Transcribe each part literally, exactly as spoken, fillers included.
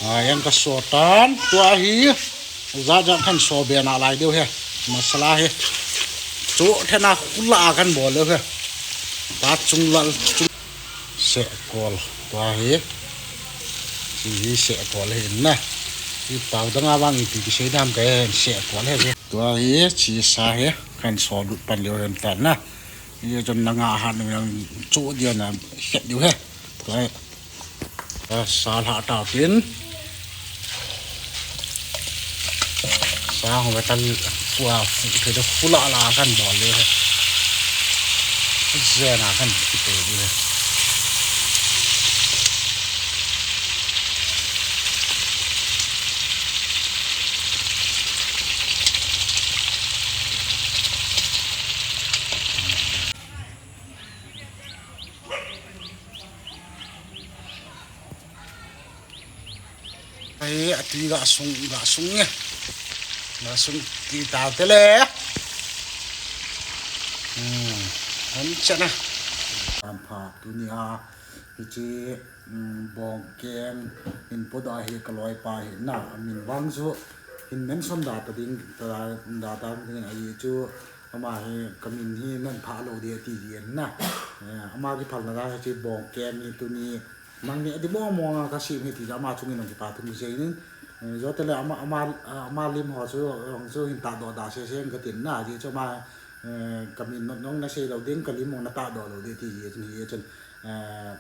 Ai, ang ka so tan, tua hi. Za za kan so be na lai deu he. Masala he. Chu thena khula kan bol deu he. Ta chung lal chung. Se kol. Tua hi. Chi hi se kol he na. I pau dang a vang i ti ki se dam ka he se kol he. Tua hi chi sa he. Kan so lut pan deu he ta na. Ye chun na nga han nang chu dia na het diu he. Tua hi. Sa lha ta tin. Sa ho ta tua fu te khula la kan bol le he. Zena kan ki pe le. Ai, atui ga sung, ga sung e. Ga sung ti ta te le. Hmm, an chana. Am pha tu ni a, hichi, hmm, bong kem, in po da hi ka loi pa hi na, min bang chu, hin mention da ta ding, ta da, da ta ding ai chu, ama hi, ka min hi nan pha lo de ti di na. Eh, ama ki phal na da hichi bong kem ni tu ni, Nang ni, adi mo mo nga ka si mi ti ja ma chung in nong ki pa thum se nin. Eh, jo te le ama, ama, ama lim ho chu, hong chu hin ta do da se se ka tin na, ji chu ma, eh, ka min nong na se lo ding, ka lim mo na ta do lo de ti ji chun hi chun, eh,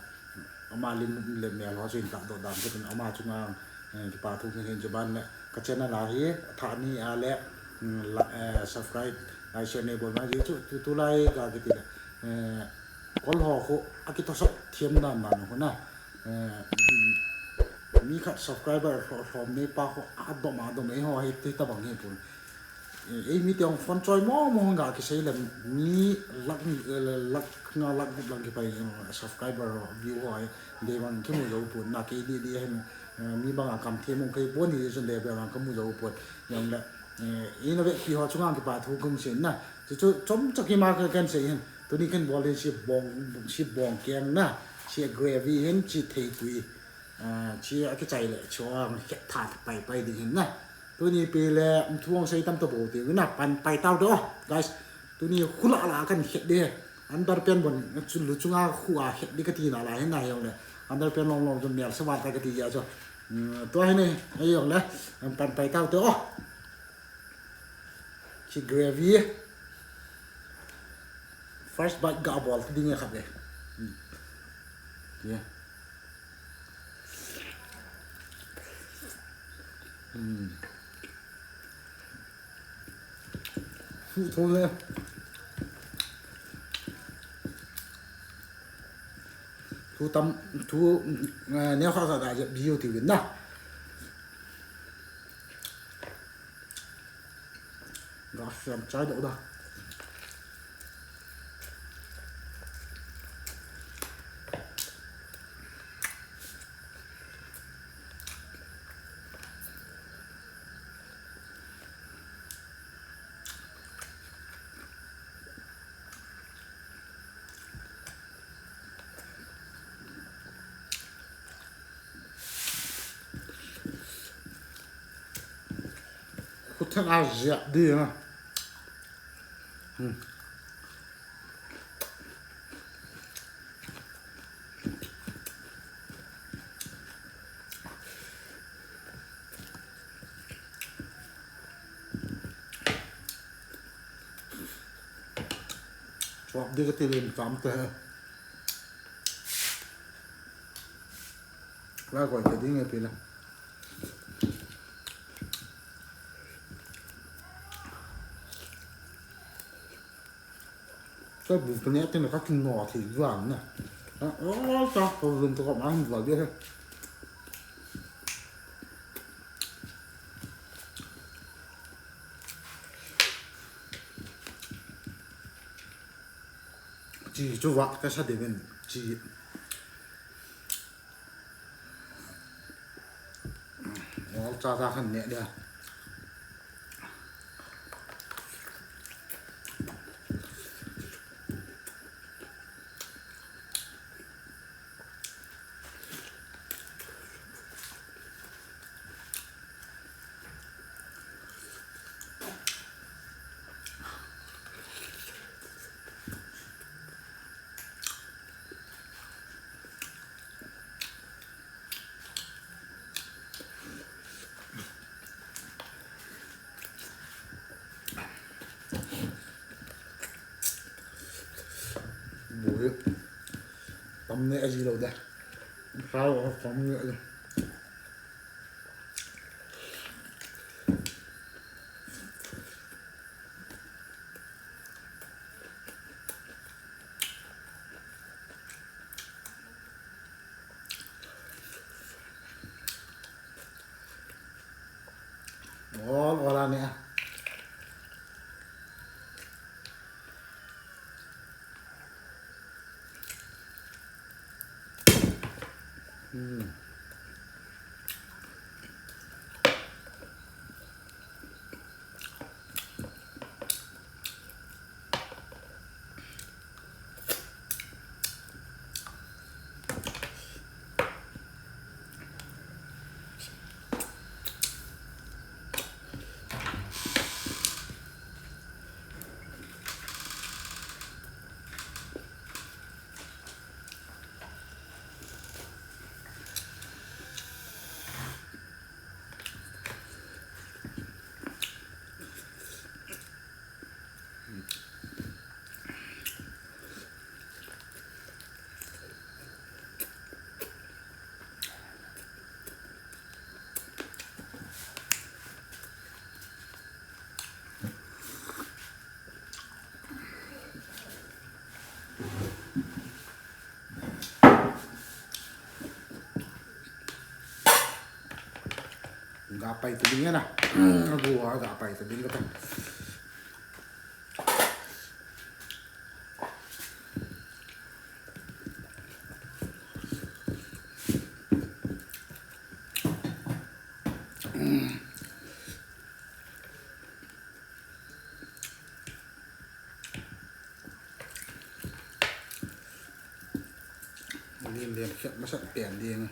ama lim le mel ho chu hin ta do da ka tin ama chung ang, eh, ki pa thum se hin chu ban le, ka channel a hi, tha ni a le, mm, la, eh, subscribe, like, share nei bol ma ji chu, tu, tu lai ka ki ti le, eh, Kol ho khu, a kitosot thiam dan dan khu na. Eh, mi khat subscriber hlo-, hlom nei pa khu, a dom a dom ei ho, hei, hei tabang hi pun. Eh, ei mi te hong phone choi mo mo hong ga kisei le, mi lak, eh, lak nga lak gup lang kipai, eh, subscriber ho, view ho, hei, dei bang kimu jou pun, na kei di di hen, eh, mi bang a kam thiam hong kei pun, hi sun dei bang a kamu jou pun. Yang le, eh, ei na ve ki ho chunga kipa thu kung sin na. Chu chu chom chaki ma ka kan sei hen. Tuni kan bol hin si bong, si bong keng na, si gravy hin, si theitui. Ah, si a kichai le, chuang het tha pai pai ding hin na. Tuni pi le, thu ang sei tam to bo ti na, pan pai tau do, guys. Tuni khula la kan het de. Underpant bon, chu lu chunga khu a het de ka ti na la hin na yong le. Underpant long long chu mial sa wa ta ka ti ya chu. Hmm, tua hin ne, yong le, pan pai tau to. Ki gravy. First bite ga bol ti ding e khat le. Hmm. Yeah. Hmm. Thu thu le. Thu tam, thu, eh, neo kha kha ga je bi u ti win na. Ga siam chai deuh da. Khu thang a ziah di na. Hmm. Chuap di ka ti lim tam te. Lai koi te ding e pi le. Ka bu ka ne te na ka kin no thi juang na. A, o, ta ko lum to ko ma hum va de. Chi chu va ka sa de ben chi. Ol cha cha khan ne dia. Kom ne aji lo de. Sao kom ne aji. Ol ol a ne. Hmm. Gapai ta ding na. Agu a gapai ta ding ka ta. Len len khat masat pen ding.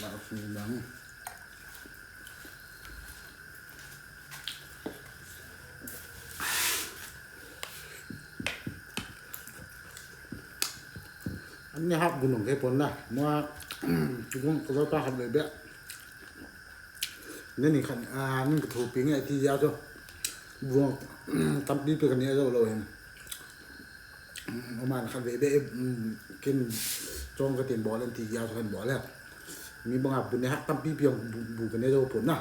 Lau sung dang. Ani hap gunung ke pon na. Mo gung ko pa hap be be. Nani khan, ah, nani ka thupi nge ti ja chu. Buang, tampi pi ka ne jo lo hin. Aman khan ve ve, um, kin chong ka tin bol an ti ja chu khan bol le. Mi banga bu ne ha tampi pi ang bu, bu ka ne jo pon na.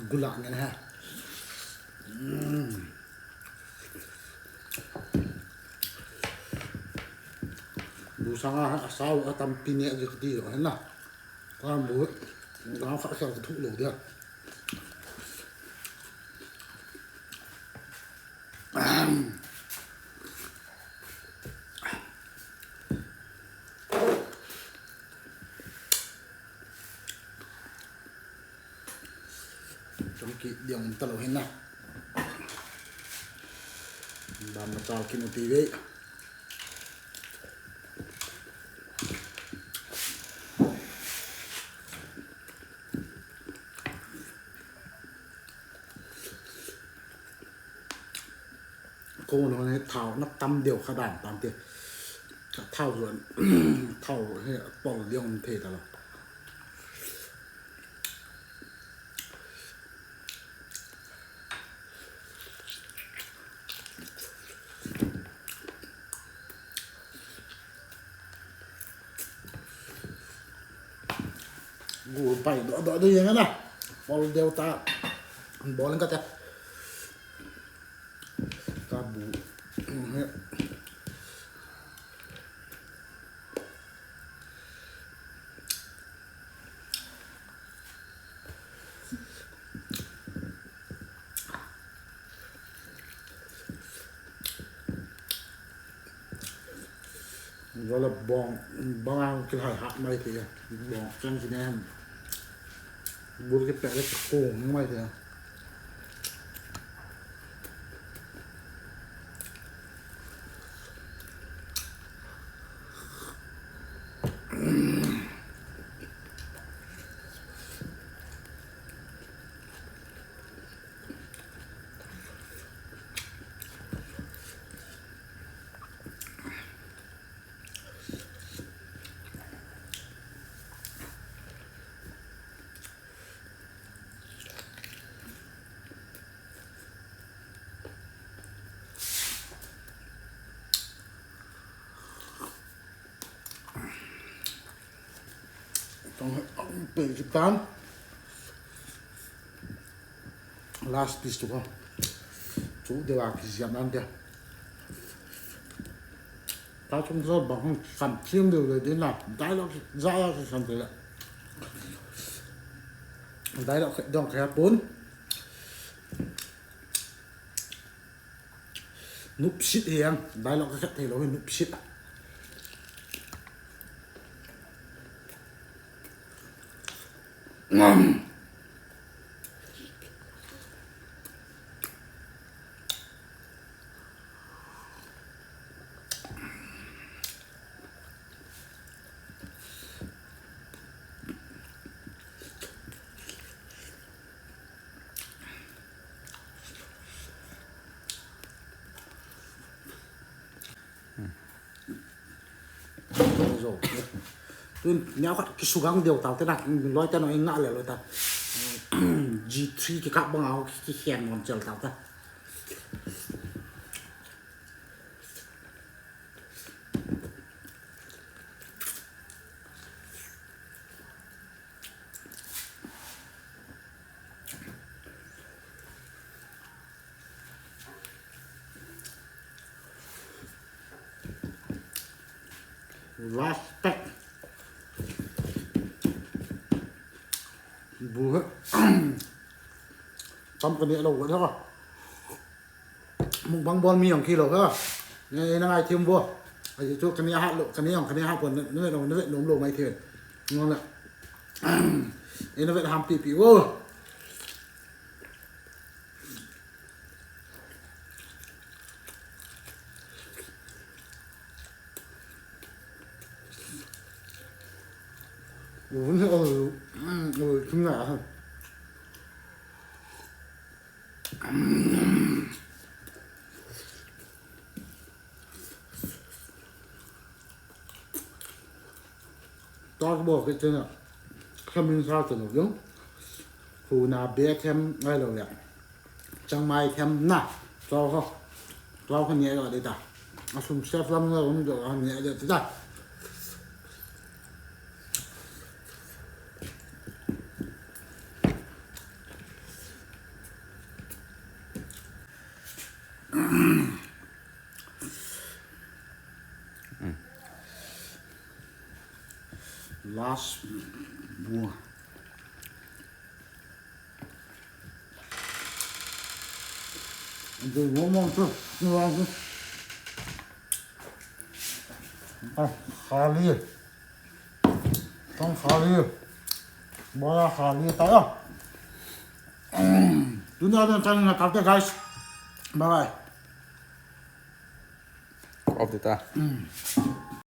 Gula ngen ha. Mm. Bu sanga asao atampi ne agi kati jo hen na. Ka bu ga kha sa thu lo dia. Chong ki diang um talo hin na. Bam ma chal ki mu ti ve. Ko no ne thao na tam deu kha dan tam te. Thao zuan, thao he pol diang um thei ta lo. Gu pai do do do yang na. Pol deu ta. Bol ka ta. Ka bu. Wala bong, bang ang kilhai hat mai thei. Bong chang kinem. Bul kipeh le kong mai thei. Tong pe kitan. Last piece to go. Chu de la ki siam nan de. Ta chung so bang hung san chim de le de na. Dai lo ki za ya ki san de le. Dai lo ki dong ka pun. Nupsit hiang. Dai lo ka khat thei lo hi nupsit. Ngam. Tun, nia khat kisugang deu tau te na, loi te no, inga le loi ta. G three kikap bang au, ki, ki khen non chel tau ta. Last pack. Bu he. Tam ka ni lo wa ha. Mukbang bol mi jong kilo ka. Ngai na ngai thim bo. Ahi chu ka ni ha lo, ka ni jong ka ni ha pon, na, na, na, na, na, lo mai thim. Ngona. Ina vet ham pi pi bo. Uvin he, oh, mm, oh, tung na. Tua bo ke tena. Khamin sa tena jong. Hu na be them ngai lo ya. Chang mai them na. Tua ko. Tua ko ni lo de ta. A sum chef lam na um do a ni de ta. Last bu. Dei mo mo chu, ni wa chu. Ah, khali. Tong khali. Bala khali ta ya. Tuni a ding tani na kate, guys. Bye bye. Off de ta.